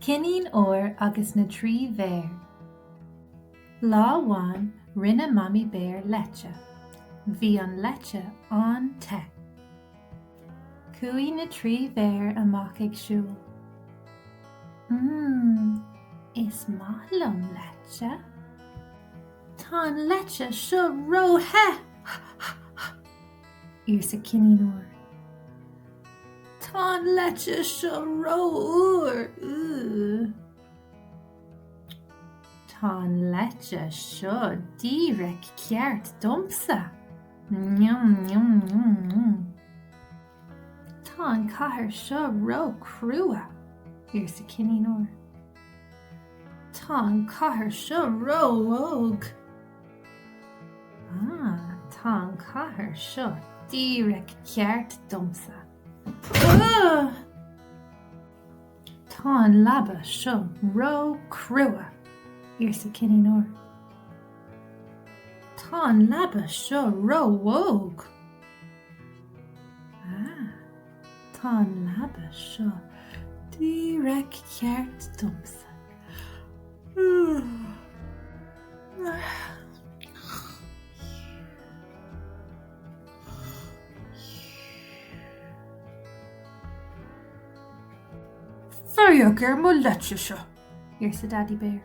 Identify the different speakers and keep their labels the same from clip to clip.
Speaker 1: Coinín Óir agus na dTrí Bhéar. Lá amháin rinne Mamaí Béar leite. Bhí an leite an-te. Chuaigh na dtrí bhéar amach ag siúl. Mmm, is maith liom leite. Tá an leite seo ró-the! arsa Coinín Ór. Tá an leite seo ró-fhuar! Tá an leite seo díreach ceart domsa! Miam miam miam miam. Tá an cathair seo ró-chrua! arsa Coinín Ór. Tá an cathair seo ró-óg! Ah, tá an cathair seo díreach ceart domsa. Ah! Tá an leaba seo ró-chrua, arsa Coinín Ór. Tá an leaba seo ró-bhog. Ah, tá an leaba seo díreach ceart domsa.
Speaker 2: Féach ar mo leite-se!
Speaker 1: arsa Daidí Béar.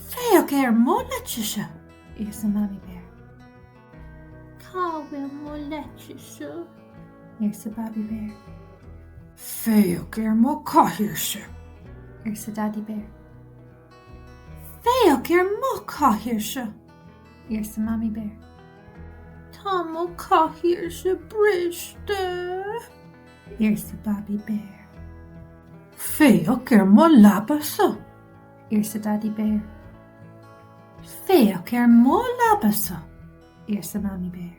Speaker 2: Féach ar mo leite-se!
Speaker 1: arsa Mamaí Béar. Cá bhfuil mo leite-se? arsa Babaí Béar.
Speaker 2: Féach ar mo cathaoirse!
Speaker 1: arsa Daidí Béar.
Speaker 2: Féach ar mo cathaoirse!
Speaker 1: arsa Mamaí Béar.
Speaker 2: Tá mo cathaoirse briste!
Speaker 1: arsa Babaí Béar.
Speaker 2: Féach ar mo leaba-sa!
Speaker 1: arsa Daidí Béar.
Speaker 2: Féach ar mo leaba-sa!
Speaker 1: arsa Mamaí Béar.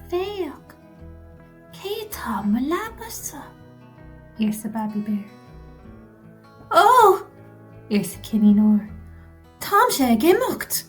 Speaker 2: Féach, cé atá i mo leaba-sa?
Speaker 1: arsa Babaí Béar.
Speaker 2: Ó!
Speaker 1: arsa Coinín Ór.
Speaker 2: Táimse ag imeacht!